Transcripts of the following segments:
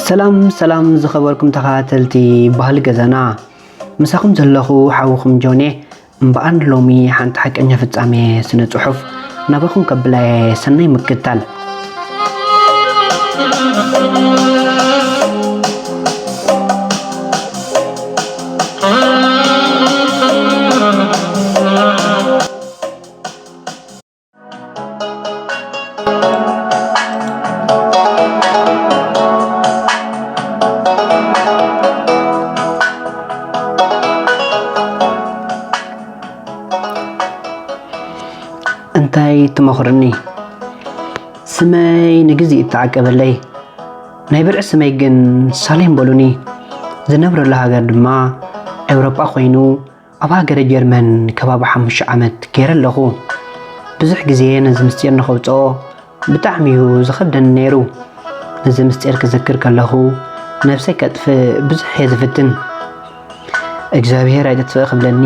ሰላም ሰላም ዝኸበርኩም ተኸታተልቲ ባህሊ ገዛና፣ ምሳኹም ዘለኹ ሓውኹም ጆኔ። እምበኣር ሎሚ ሓንቲ ሓቀኛ ፍጻሜ ስነ ጽሑፍ ናባኹም ከብላየ፣ ሰናይ ምክትታል። እንታይ ትመኽርኒ? ስመይ ንግዜ ይተዓቀበለይ። ናይ ብርዒ ስመይ ግን ሳሌም በሉኒ። ዝነብረሉ ሃገር ድማ ኤውሮጳ ኮይኑ፣ ኣብ ሃገረ ጀርመን ከባቢ ሓሙሽተ ዓመት ገይረ ኣለኹ። ብዙሕ ግዜ ነዚ ምስጢር ንኸውጽኦ ብጣዕሚ እዩ ዝኸብደኒ ነይሩ። ነዚ ምስጢር ክዝክር ከለኹ ነብሰይ ከጥፍእ ብዙሕ እየ ዝፍትን። እግዚኣብሔር ኣይተጥፍእ ክብለኒ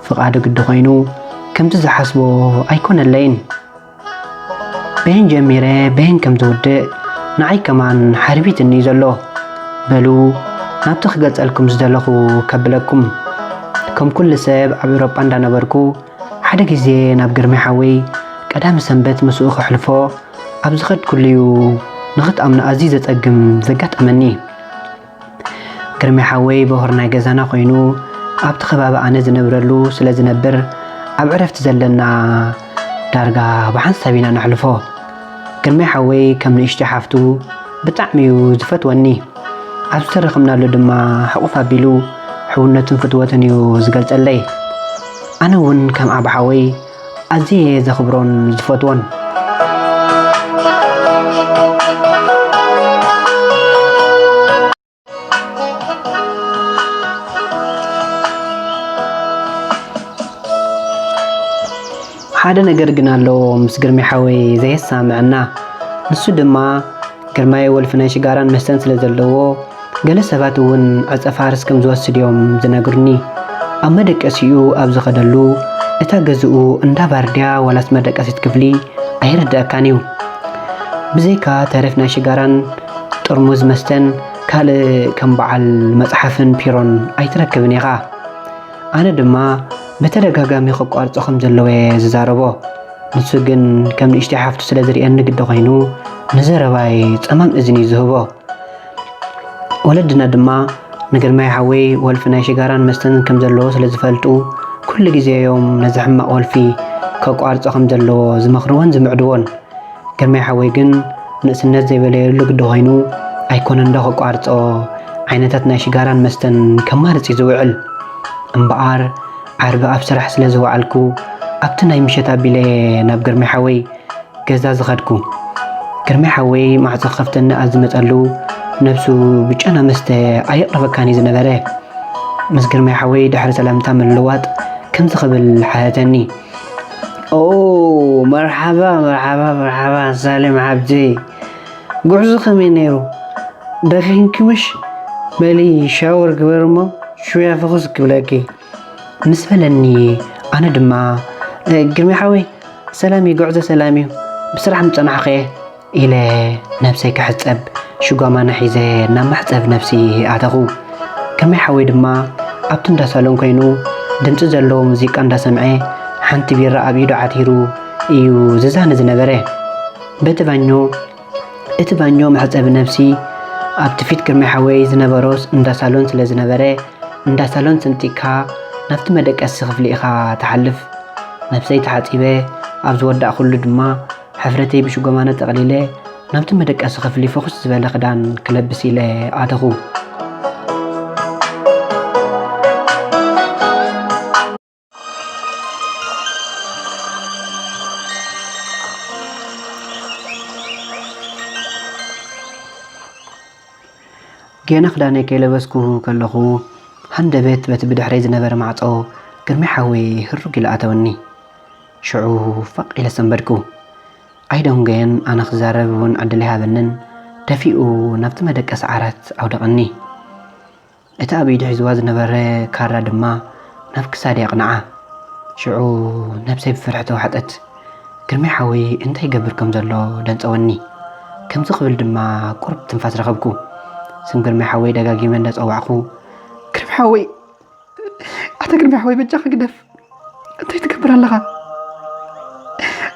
ፍቓዱ ግዲ ኮይኑ፣ ከምቲ ዝሓስቦ ኣይኮነለይን። በየን ጀሚረ በየን ከም ዝውድእ ንዓይ ከማን ሓርቢትኒ እዩ ዘሎ። በሉ ናብቲ ክገልጸልኩም ዝደለኹ ከብለኩም። ከም ኩሉ ሰብ ኣብ ኤውሮጳ እንዳነበርኩ ሓደ ግዜ ናብ ግርማይ ሓወይ ቀዳሚ ሰንበት ምስኡ ከሕልፎ ኣብ ዝኸድኩሉ እዩ ንኽትኣምኖ ኣዝዩ ዘጸግም ዘጋጠመኒ። ግርማይ ሓወይ በኹር ናይ ገዛና ኮይኑ ኣብቲ ከባቢ ኣነ ዝነብረሉ ስለ ዝነብር ኣብ ዕረፍቲ ዘለና ዳርጋ ብሓንሳብ ኢና ነሕልፎ። ግርማይ ሓወይ ከም ንእሽተይ ሓፍቱ ብጣዕሚ እዩ ዝፈትወኒ። ኣብ ዝተረኽብናሉ ድማ ሕቑፍ ኣቢሉ ሕውነቱን ፍትወቱን እዩ ዝገልጸለይ። ኣነ እውን ከም ዓቢ ሓወይ ኣዝየ እየ ዘኽብሮን ዝፈትዎን። ሓደ ነገር ግን ኣሎ ምስ ግርማይ ሓወይ ዘየሰማምዐና። ንሱ ድማ ግርማይ ወልፊ ናይ ሽጋራን መስተን ስለ ዘለዎ፣ ገለ ሰባት እውን ዕጸ ፋርስ ከም ዝወስድ እዮም ዝነግሩኒ። ኣብ መደቀሲኡ ኣብ ዝኸደሉ፣ እታ ገዝኡ እንዳ ባር ድያ ዋላስ መደቀሲት ክፍሊ ኣይርድኣካን እዩ። ብዘይካ ተረፍ ናይ ሽጋራን ጥርሙዝ መስተን ካልእ ከም በዓል መጽሓፍን ፒሮን ኣይትረክብን ኢኻ። ኣነ ድማ ብተደጋጋሚ ከቋርጾ ከም ዘለዎ እየ ዝዛረቦ። ንሱ ግን ከም ንእሽተይ ሓፍቱ ስለ ዝርእየኒ ግዲ ኮይኑ ንዘረባይ ጸማም እዝኒ እዩ ዝህቦ። ወለድና ድማ ንግርማይ ሓወይ ወልፊ ናይ ሽጋራን መስተን ከም ዘለዎ ስለ ዝፈልጡ ኩሉ ግዜ እዮም ነዚ ሕማቕ ወልፊ ከቋርጾ ከም ዘለዎ ዝመኽርዎን ዝምዕድዎን። ግርማይ ሓወይ ግን ንእስነት ዘይበለየሉ ግዲ ኮይኑ ኣይኮነን ዶ ከቋርጾ ዓይነታት ናይ ሽጋራን መስተን ከማርጽ እዩ ዝውዕል። እምበኣር ዓርቢ ኣብ ስራሕ ስለ ዝወዓልኩ ኣብቲ ናይ ምሸት ኣቢለ ናብ ግርማይ ሓወይ ገዛ ዝኸድኩ። ግርማይ ሓወይ ማዕጾ ክኸፍተኒ ኣብ ዝመጸሉ ነብሱ ብጨና መስተ ኣየቕርበካን እዩ ዝነበረ። ምስ ግርማይ ሓወይ ድሕሪ ሰላምታ ምልውዋጥ ከምዚ ክብል ሓተተኒ። ኦ መርሓባ መርሓባ መርሓባ ሳሌም ሓብቲ፣ ጉዕዞ ከመይ ነይሩ? ደኺምኪ ምሽ? በሊ ሻወር ግበር እሞ ሽውያ ፍኹስ ክብለኪ። ምስ በለኒ ኣነ ድማ ግርማይ ሓወይ ሰላም እዩ፣ ጉዕዞ ሰላም እዩ፣ ብስራሕ ምጸናሕኹ እየ ኢለ ነብሰይ ክሕጸብ ሽጓማና ሒዘ ናብ መሕጸብ ነብሲ ኣተኹ። ግርማይ ሓወይ ድማ ኣብቲ እንዳ ሳሎን ኮይኑ ድምጺ ዘለዎ ሙዚቃ እንዳሰምዐ ሓንቲ ቢራ ኣብ ኢዱ ዓቲሩ እዩ ዝዛነ ዝነበረ። በቲ ባኞ እቲ ባኞ መሕጸቢ ነብሲ ኣብቲ ፊት ግርማይ ሓወይ ዝነበሮስ እንዳ ሳሎን ስለ ዝነበረ እንዳ ሳሎን ሰንጢቅካ ናብቲ መደቀሲ ክፍሊ ኢኻ ትሓልፍ። ነብሰይ ተሓጺበ ኣብ ዝወዳእኩሉ ድማ ሕፍረተይ ብሽጎማነ ጠቕሊለ ናብቲ መደቀሲ ክፍሊ ፍኹስ ዝበለ ክዳን ክለብስ ኢለ ኣተኹ። ጌና ክዳነይ ከይለበስኩ ከለኹ ሃንደበት በቲ ብድሕረይ ዝነበረ ማዕጾ ግርማይ ሓወይ ህሩግ ኢሉ ኣተወኒ። ሽዑ ፋቕ ኢለ ሰንበድኩ። ኣይደንጎየን፣ ኣነ ክዛረብ እውን ዕድል ኣይሃበንን። ደፊኡ ናብቲ መደቀሲ ዓራት ኣውደቐኒ። እቲ ኣብ ኢዱ ሒዝዋ ዝነበረ ካራ ድማ ናብ ክሳደይ ኣቕንዓ። ሽዑ ነብሰይ ብፍርሒ ተዋሕጠት። ግርማይ ሓወይ እንታይ ይገብር ከም ዘሎ ደንጸወኒ። ከምዚ ክብል ድማ ቁሩብ ትንፋስ ረኸብኩ። ስም ግርማይ ሓወይ ደጋጊመ እንዳጸዋዕኩ፣ "ግርማይ ሓወይ፣ ኣታ ግርማይ ሓወይ በጃኻ ግደፍ፣ እንታይ ትገብር ኣለኻ?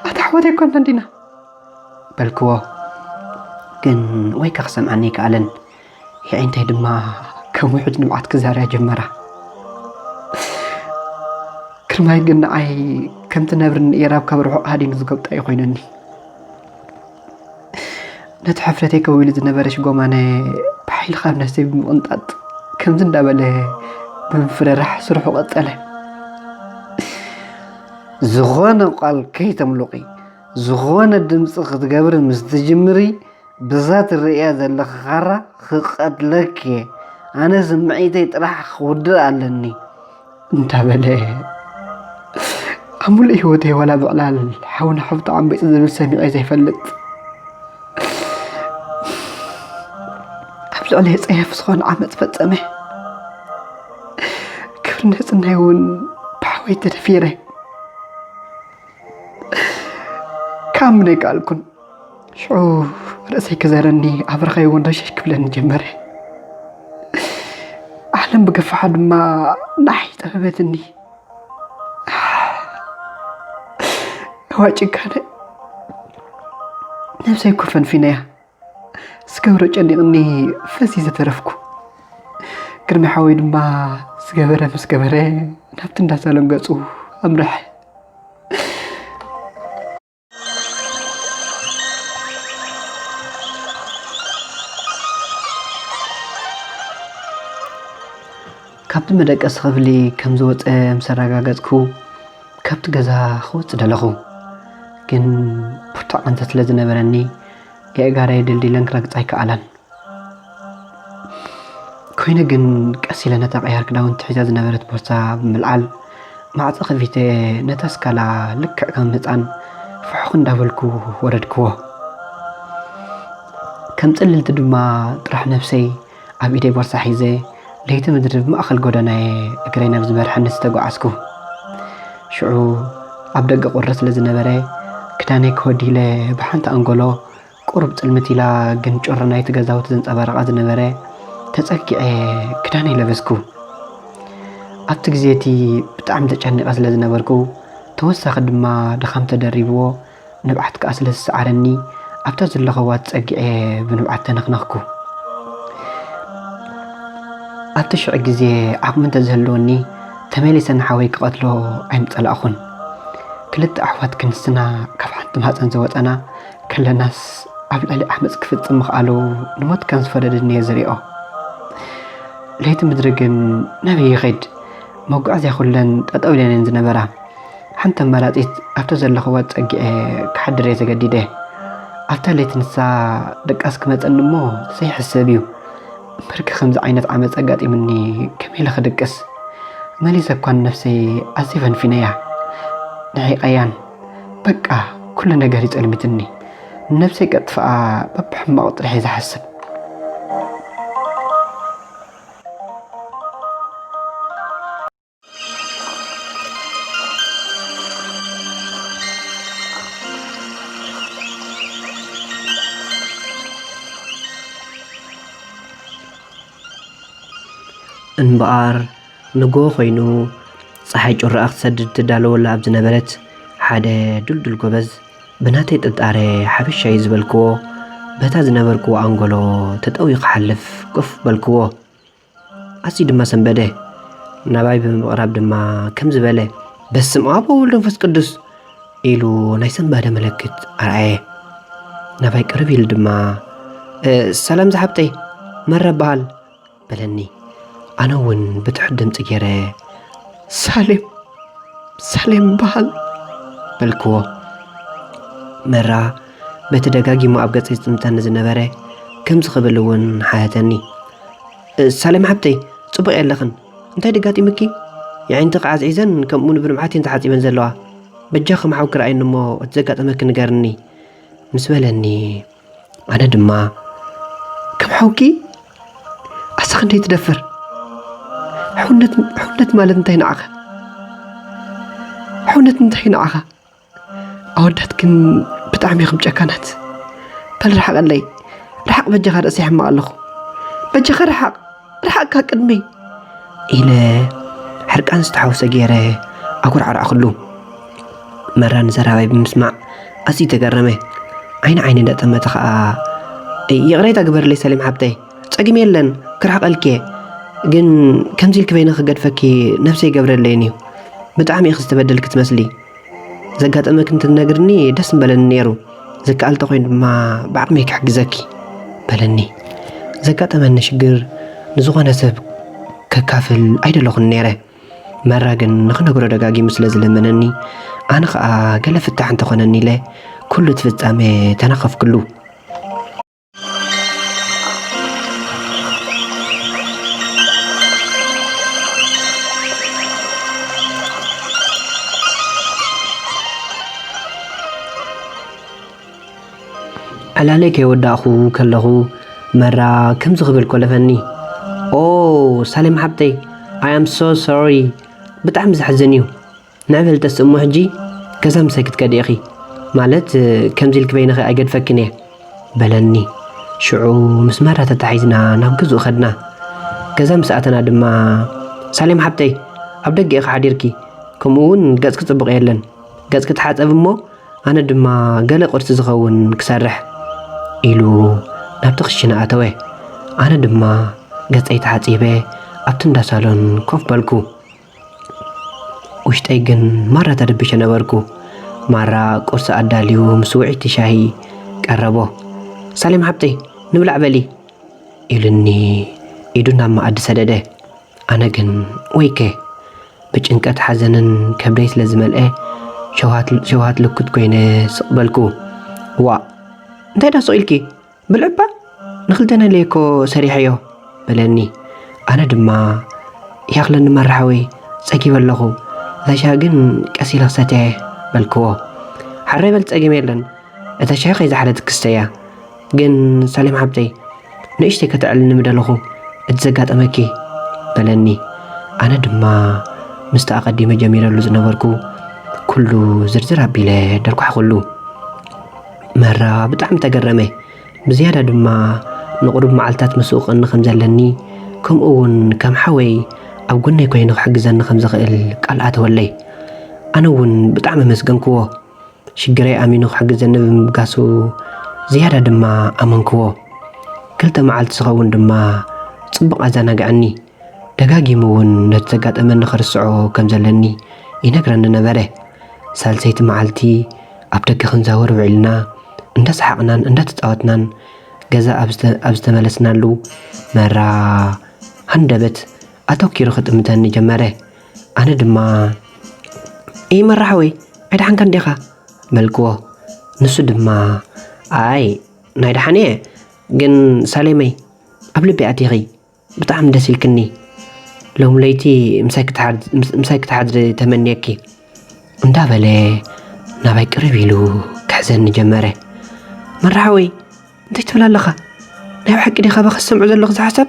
ኣታ ኣሕዋተይ እኳ እንዲና" በልክዎ። ግን ወይከ ክሰምዓኒ ኣይከኣለን። የዒንተይ ድማ ከም ውሑጅ ንብዓት ክዛርያ ጀመራ። ግርማይ ግን ንዓይ ከምቲ ነብሪ ንኤራብ ካብ ርሑቕ ሃዲኑ ዝገብጣ እዩ ኮይኑኒ። ነቲ ሕፍረተይ ከዊሉ ዝነበረ ሽጎማነ ብሓይሊ ካብ ነፍሰይ ብምቕንጣጥ ከምዚ እንዳበለ ብምፍርራሕ ስርሑ ቀጸለ። ዝኾነ ቃል ከይተምልቑ፣ ዝኾነ ድምፂ ክትገብሪ ምስ ትጅምሪ፣ ብዛ ትርእያ ዘለኺ ካራ ክቐትለኪ እየ። ኣነ ስምዒተይ ጥራሕ ክውድእ ኣለኒ። እንዳበለ ኣብ ሙሉእ ህይወተይ ዋላ ብዕላል ሓውና ሓብቲ ዓምቢፅ ዝብል ሰሚዐ ዘይፈልጥ። ኣብ ልዕለይ ጸያፍ ዝኾነ ዓመፅ ፈጸመ። ክብሪ ንህፅናይ እውን ብሓወይ ተደፊረ። ክኣምን ኣይከኣልኩን። ሽዑ ርእሰይ ክዘረኒ ኣብርኸይ እውን ረሸሽ ክብለኒ ጀመረ። ዓለም ብገፋሓ ድማ ንዓይ ጠበበትኒ። እዋ ጭካነ፣ ነብሰይ እኮ ፈንፊነያ። ዝገብሮ ጨኒቕኒ ፈሲሰ ተረፍኩ። ግርማይ ሓወይ ድማ ዝገበረ ምስ ገበረ ናብቲ እንዳ ሳሎን ገጹ ኣምርሐ። ካብቲ መደቀሲ ክፍሊ ከም ዝወጸ ምስ ኣረጋገጽኩ፣ ካብቲ ገዛ ክወጽእ ደለኹ። ግን ብርቱዕ ቃንዛ ስለ ዝነበረኒ፣ የእጋረይ ደልዲለን ክረግጻ ኣይከኣላን። ኮይኑ ግን ቀስ ኢለ ነታ ቀያር ክዳውንቲ ሒዛ ዝነበረት ቦርሳ ብምልዓል፣ ማዕጾ ከፊተ ነታ ስካላ ልክዕ ከም ህጻን ፍሑኽ እንዳበልኩ ወረድክዎ። ከም ጽልልቲ ድማ ጥራሕ ነብሰይ ኣብ ኢደይ ቦርሳ ሒዘ፣ ለይቲ ምድሪ ብማእከል ጎደናየ እግረይ ናብ ዝመርሐኒ ዝተጓዓዝኩ። ሽዑ ኣብ ደገ ቁሪ ስለ ዝነበረ፣ ክዳነይ ከወዲለ ብሓንቲ ኣንጎሎ ቁሩብ ጽልምት ኢላ ግን ጩራ ናይቲ ገዛውቲ ዘንጸባርቓ ዝነበረ ተጸጊዐ ክዳነይ ለበስኩ። ኣብቲ ግዜ እቲ ብጣዕሚ ተጨኒቐ ስለ ዝነበርኩ፣ ተወሳኺ ድማ ድኻም ተደሪብዎ፣ ንብዓት ከኣ ስለ ዝሰዓረኒ፣ ኣብታ ዘለኹዋ ተጸጊዐ ብንብዓት ተነኽነኽኩ። ኣብቲ ሽዑ ግዜ ዓቕሚ እንተዝህልወኒ፣ ተመሊሰ ንሓወይ ክቐትሎ ኣይምጸላእኹን። ክልተ ኣሕዋት ክንስና ካብ ሓንቲ ማህጸን ዝወጸና ከለናስ፣ ኣብ ልዕሊ ዓመጽ ክፍጽም ምኽኣሉ ንሞት ከም ዝፈረደኒ እየ ዝሪኦ። ለይቲ ምድሪ ግን ናበይ ይኸይድ? መጓዓዝያ ኩለን ጠጠው ኢለን እየን ዝነበራ። ሓንቲ ኣማራጺት ኣብቲ ዘለኽዎ ጸጊዐ ክሓድር እየ ተገዲደ። ኣብታ ለይቲ ንሳ ድቃስ ክመጸኒ እሞ ዘይሕሰብ እዩ። እምበርከ ከምዚ ዓይነት ዓመጽ ኣጋጢሙኒ ከመይ ኢለ ክድቅስ? መሊሰ እኳ ንነብሰይ ኣዝየ ፈንፊነያ። ንዒቐያን። በቃ ኩሉ ነገር እዩ ጸልሚትኒ። ንነብሰይ ከጥፍኣ በብሕማቑ ጥራሕ እየ ዝሓስብ። እምበኣር ንግሆ ኮይኑ፣ ጸሓይ ጩራኣ ክትሰድድ ትዳለወላ ኣብ ዝነበረት፣ ሓደ ዱልዱል ጎበዝ፣ ብናተይ ጥርጣረ ሓበሻ እዩ ዝበልክዎ፣ በታ ዝነበርክዎ ኣንጎሎ ተጠውዩ ክሓልፍ ኮፍ በልክዎ። ኣዝዩ ድማ ሰንበደ። ናባይ ብምቕራብ ድማ ከምዚ በለ፣ "በስመ ኣብ ወወልድ ወመንፈስ ቅዱስ" ኢሉ ናይ ሰንባደ ምልክት ኣርኣየ። ናባይ ቅርብ ኢሉ ድማ፣ "እ፣ ሰላም ዝሓብተይ፣ መራ እበሃል" በለኒ። ኣነ እውን ብትሑት ድምጺ ገይረ፣ "ሳሌም፣ ሳሌም እበሃል" በልክዎ። መራ በቲ ደጋጊሙ ኣብ ገጸይ ዝጥምተኒ ዝነበረ ከምዚ ክብል እውን ሓተተኒ። "እ፣ ሳሌም ሓብተይ፣ ጽቡቕ የለኽን። እንታይ ደጋጢምኪ? የዒንትኺ ዓዝዒዘን ከምኡ ንብንብዓት እየን ተሓጺበን ዘለዋ። በጃኺ ከም ሓውኪ ረኣይኒ እሞ እቲ ዘጋጠመኪ ንገርኒ" ምስ በለኒ፣ ኣነ ድማ፣ "ከም ሓውኪ ኣሳ ክንደይ ትደፍር? ሕውነት፣ ሕውነት ማለት እንታይ ንዓኻ? ሕውነት እንታይ ንዓኻ? ኣወዳት ግን ብጣዕሚ ኢኹም ጨካናት። በል ርሓቐለይ፣ ርሓቕ በጃኻ፣ ርእሰይ ይሕመቕ ኣለኹ። በጃኻ ርሓቕ፣ ርሓቕካ ቅድመይ ኢለ ሕርቃን ዝተሓውሰ ገይረ ኣጉራዕራዕኩሉ። መራ ንዘራባይ ብምስማዕ ኣዝዩ ተገረመ። ዓይኒ ዓይኒ እንዳጠመተ ኸኣ፣ "ይቕሬታ ግበርለይ ሰሌም ሓብተይ፣ ጸግም የለን፣ ክርሕቐልኪ እየ። ግን ከምዚ ኢልኪ በይንኺ ክገድፈኪ ነብሰይ ይገብረለይን እዩ። ብጣዕሚ ኢኺ ዝተበደልኪ ትመስሊ። ዘጋጠመኪ እንተትነግርኒ ደስ ምበለኒ ነይሩ። ዝከኣል ተኾይኑ ድማ ብዓቕመይ ክሕግዘኪ" በለኒ። ዘጋጠመኒ ሽግር ንዝኾነ ሰብ ከካፍል ኣይደለኹን ነይረ። መራ ግን ንኽነግሮ ደጋጊሙ ስለ ዝለመነኒ፣ ኣነ ኸኣ ገለ ፍታሕ እንተኾነኒ ኢለ ኩሉ እቲ ፍጻመ ተናኸፍኩሉ። ዕላለይ ከይወዳእኹ ከለኹ መራ ከምዚ ክብል ኮለፈኒ። "ኦ ሳሌም ሓብተይ፣ I am so sorry። ብጣዕሚ ዘሕዝን እዩ። ንዕበል ተስእሞ ሕጂ ገዛ ምሳይ ክትከዲ ኢኺ። ማለት ከምዚ ኢልኪ በይንኺ ኣይገድፈኪን እየ" በለኒ። ሽዑ ምስ መራ ተታሒዝና ናብ ገዝኡ ከድና። ገዛ ምስ ኣተና ድማ፣ "ሳሌም ሓብተይ፣ ኣብ ደገ ኢኺ ሓዲርኪ፣ ከምኡ እውን ገጽኪ ጽቡቕ የለን። ገጽኪ ተሓጸቢ እሞ ኣነ ድማ ገለ ቁርሲ ዝኸውን ክሰርሕ" ኢሉ ናብቲ ክሽነ ኣተወ። ኣነ ድማ ገጸይ ተሓጺበ ኣብቲ እንዳ ሳሎን ኮፍ በልኩ። ውሽጠይ ግን ማራ ተረቢሸ ነበርኩ። ማራ ቁርሲ ኣዳልዩ ምስ ውዕይቲ ሻሂ ቀረቦ። "ሳሌም ሓብተይ፣ ንብላዕ በሊ" ኢሉኒ ኢዱ ናብ መኣዲ ሰደደ። ኣነ ግን ወይከ፣ ብጭንቀት ሓዘንን ከብደይ ስለ ዝመልአ ሸውሃት፣ ሸውሃት ልኩት ኮይነ ስቕ በልኩ። "ዋእ፣ እንታይ ዳ ስቕ ኢልኪ? ብልዕባ ንኽልተ ነለይ እኮ ሰሪሐዮ" በለኒ። ኣነ ድማ "ይኣኽለኒ መራሕወይ፣ ጸጊበ ኣለኹ፣ እዛ ሻሂ ግን ቀስ ኢለ ክሰትያ እየ" በልክዎ። "ሓራይ በል፣ ጸገም የለን፣ እታ ሻሂ ከይዝሓለት ክስተያ። ግን ሳሌም ሓብተይ፣ ንእሽተይ ከተዕልኒ ምደለኹ እቲ ዘጋጠመኪ" በለኒ። ኣነ ድማ ምስቲ ኣቐዲመ ጀሚረሉ ዝነበርኩ ኩሉ ዝርዝር ኣቢለ ደርኳሕኩሉ። መራ ብጣዕሚ ተገረመ። ብዝያዳ ድማ ንቑሩብ መዓልታት ምስኡ ክቐኒ ከም ዘለኒ፣ ከምኡ እውን ከም ሓወይ ኣብ ጎነይ ኮይኑ ክሕግዘኒ ከም ዝኽእል ቃል ኣተወለይ። ኣነ እውን ብጣዕሚ ኣመስገንክዎ። ሽግረይ ኣሚኑ ክሕግዘኒ ብምብጋሱ ዝያዳ ድማ ኣመንክዎ። ክልተ መዓልቲ ዝኸውን ድማ ጽቡቕ ኣዘናግዐኒ። ደጋጊሙ እውን ነቲ ዘጋጠመኒ ክርስዖ ከም ዘለኒ ይነግረኒ ነበረ። ሳልሰይቲ መዓልቲ ኣብ ደገ ክንዛወር ውዒልና፣ እንዳሰሓቕናን እንዳተጻወትናን ገዛ ኣብ ዝተ-፣ ኣብ ዝተመለስናሉ፣ መራ ሃንደበት ኣተኪሩ ክጥምተኒ ጀመረ። ኣነ ድማ፣ "ኤይ መራ ሓወይ፣ ኣይደሓንካን ዲኻ?" በልክዎ። ንሱ ድማ፣ "ኣይ፣ ናይ ደሓን እየ፣ ግን ሳሌመይ፣ ኣብ ልበይ ኣቲኺ፣ ብጣዕሚ ደስ ኢልክኒ። ሎም ለይቲ ምሳይ ክትሓድ-፣ ምስ-፣ ምሳይ ክትሓድሪ ተመንየኪ" እንዳበለ ናባይ ቅርብ ኢሉ ክሕዘኒ ጀመረ። "መራ ሓወይ፣ እንታይ ትብል ኣለኻ? ናይ ብሓቂ ዲኻ ብኻ ዝሰምዖ ዘለኹ እዚ ሓሳብ?"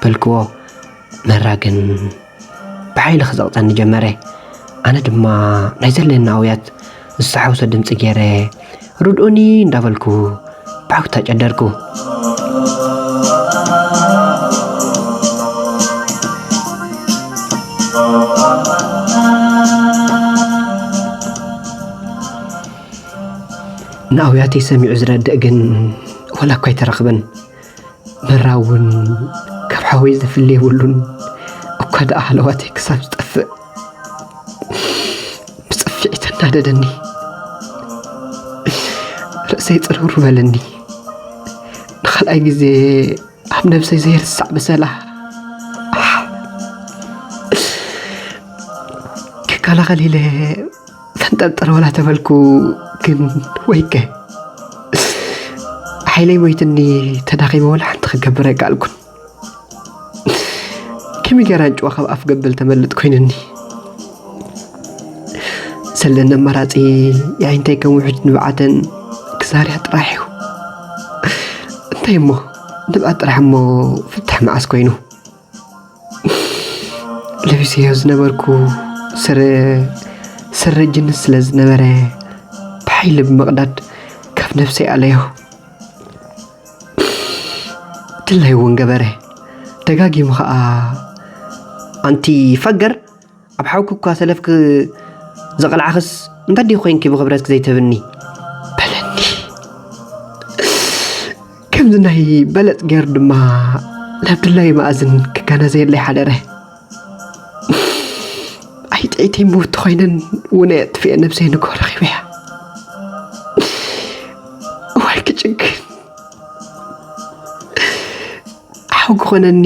በልክዎ። መራ ግን ብሓይሊ ክጸቕጸኒ ጀመረ። ኣነ ድማ ናይ ዘድልየኒ ኣውያት ዝተሓውሶ ድምጺ ገይረ፣ "ርድኡኒ" እንዳበልኩ ብዓውታ ጨደርኩ። ንኣውያተይ ሰሚዑ ዝረድእ ግን ዋላ እኳ ኣይተረኽበን። መራ እውን ካብ ሓወይ ዝፍለ የብሉን። እኳ ደኣ ሃለዋተይ ክሳብ ዝጠፍእ ብጽፍዒ ተናደደኒ። ርእሰይ ጽርውር በለኒ። ንኻልኣይ ግዜ ኣብ ነብሰይ ዘይርሳዕ ብሰላ ክከላኸል ኢለ ፈንጠርጠር ወላ ተበልኩ። ግን ወይከ ሓይለይ ሞይትኒ፣ ተዳኺመ ወላ ሓንቲ ክገብር ኣይከኣልኩን። ከመይ ገይረ ኣንጭዋ ካብ ኣፍ ገበል ተመልጥ ኮይንኒ? ዘለኒ ኣማራጺ የዒንተይ ከም ውሑጅ ንብዓተን ክዛርያ ጥራሕ እዩ። እንታይ እሞ ንብዓት ጥራሕ እሞ ፍታሕ መዓስ ኮይኑ? ለቢሰዮ ዝነበርኩ ስረ፣ ስረ ጅንስ ስለ ዝነበረ ብሓይሊ ብምቕዳድ ካብ ነብሰይ ኣለዮ። ድላዩ እውን ገበረ። ደጋጊሙ ኸኣ፣ "ኣንቲ ፈገር፣ ኣብ ሓውኪ እኳ ሰለፍኪ ዘቕላዕኽስ እንታይ ድዩ ኮይንኪ ብኽብረትኪ ዘይትህብኒ?" በለኒ። ከምዚ ናይ በለጽ ገይሩ ድማ ናብ ድላዩ መኣዝን ክጋናዘየለይ ሓደረ። ኣይጥዒተይ ምውቲ ኮይነን እውን ኣየጥፍኤ ነብሰይ ንግሆ ረኺበያ። እዋይ ክጭክን። ሓው ክኾነኒ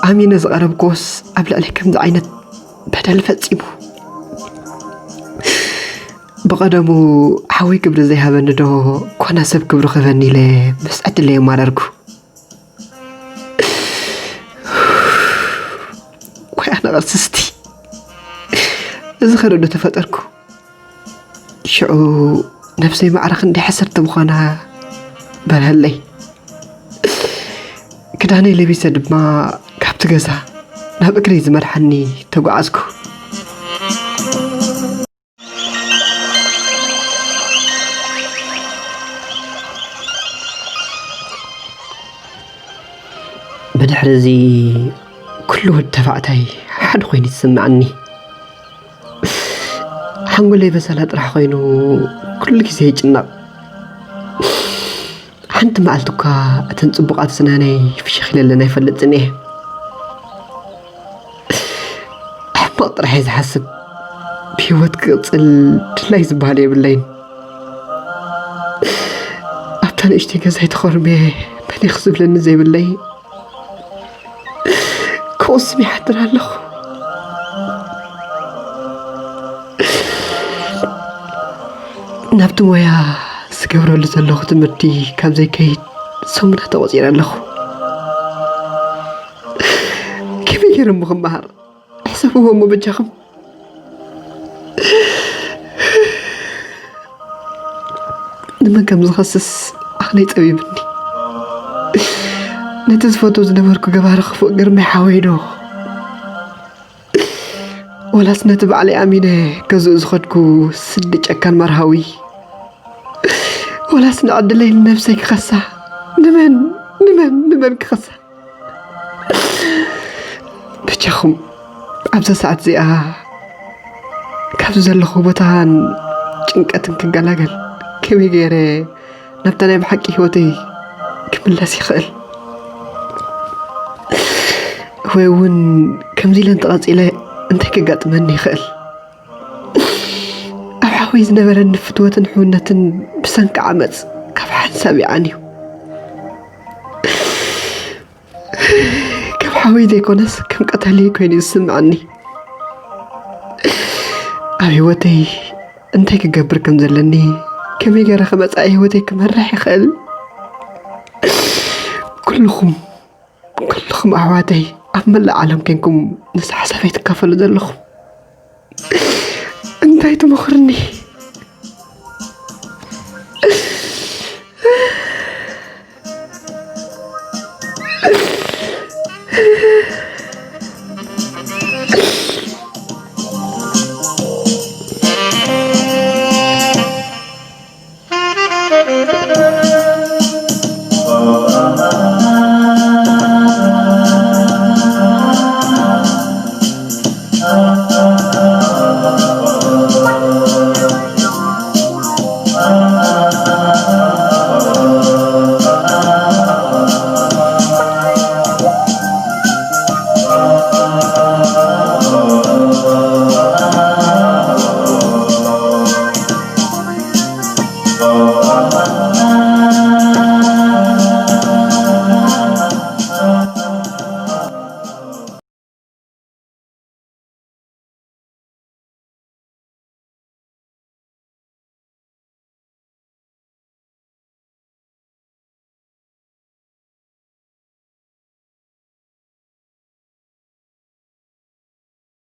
ኣሚነ ዝቐረብክዎስ ኣብ ልዕለይ ከምዚ ዓይነት በደል ፈጺሙ። ብቐደሙ ሓወይ ክብሪ ዘይሃበኒ ዶ ኮነ ሰብ ክብሪ ክህበኒ ኢለ ምስ ዕድለይ ኣማረርኩ። ወይ ኣነ ቅርስስቲ፣ እዚ ኸረዶ ተፈጠርኩ። ሽዑ ነብሰይ ማዕረ ክንደይ ሕስርቲ ምዃና በርሀለይ። ክዳነይ ለቢሰ ድማ ካብቲ ገዛ ናብ እግረይ ዝመርሓኒ ተጓዓዝኩ። ብድሕሪ እዚ ኩሉ ወዲ ተባዕታይ ሓደ ኮይኑ ይስምዓኒ። ሓንጎለይ በሰላ ጥራሕ ኮይኑ ኩሉ ግዜ ይጭነቕ። ሓንቲ መዓልቲ እኳ እተን ጽቡቓት ስናነይ ፍሽኽ ኢለለን ኣይፈልጥን እየ። ሕማቕ ጥራሕ እየ ዝሓስብ። ብህይወት ክቕጽል ድላይ ዝበሃል የብለይን። ኣብታ ንእሽተይ ገዛይ ተኾርምየ መን እዩ ክዝብለኒ ዘይብለይ ክቕስም ይሓድር ኣለኹ። ናብቲ ሞያ ዝገብረሉ ዘለኹ ትምህርቲ ካብ ዘይከይድ ሰሙናት ተቖጺረ ኣለኹ። ከመይ ገይረ እሞ ክመሃር? ሕሰብዎ እሞ በጃኹም። ንመን ከም ዝኸስስ ዓቕለይ ጸቢብኒ። ነቲ ዝፈትዎ ዝነበርኩ ገባሪ ክፉእ ግርማይ ሓወይ ዶ? ወላስ ነቲ ባዕለይ ኣሚነ ገዝኡ ዝኸድኩ ስዲ ጨካን መርሃዊ? ወላስ ንዕድለይ ንነብሰይ ክኸሳ? ንመን፣ ንመን፣ ንመን ክኸሳ? በጃኹም፣ ኣብዛ ሰዓት እዚኣ ካብዚ ዘለኹ ቦታን ጭንቀትን ክገላገል ከመይ ገይረ ናብታ ናይ ብሓቂ ህይወተይ ክምለስ ይኽእል? ወይ እውን ከምዚ ኢለ እንተቐጺለ እንታይ ከጋጥመኒ ይኽእል? ኣብ ሓወይ ዝነበረኒ ፍትወትን ሕውነትን ብሰንኪ ዓመጽ ካብ ሓንሳብ ይዓንዩ። ከም ሓወይ ዘይኮነስ ከም ቀታሊ ኮይኑ እዩ ዝስምዓኒ። ኣብ ህይወተይ እንታይ ክገብር ከም ዘለኒ፣ ከመይ ገይረ ከ መጻኢ ህይወተይ ክመርሕ ይኽእል? ኩልኹም፣ ኩልኹም ኣሕዋተይ ኣብ መላእ ዓለም ኮንኩም ነዛ ሓሳበይ ትካፈሉ ዘለኹም እንታይ ትመኽርኒ?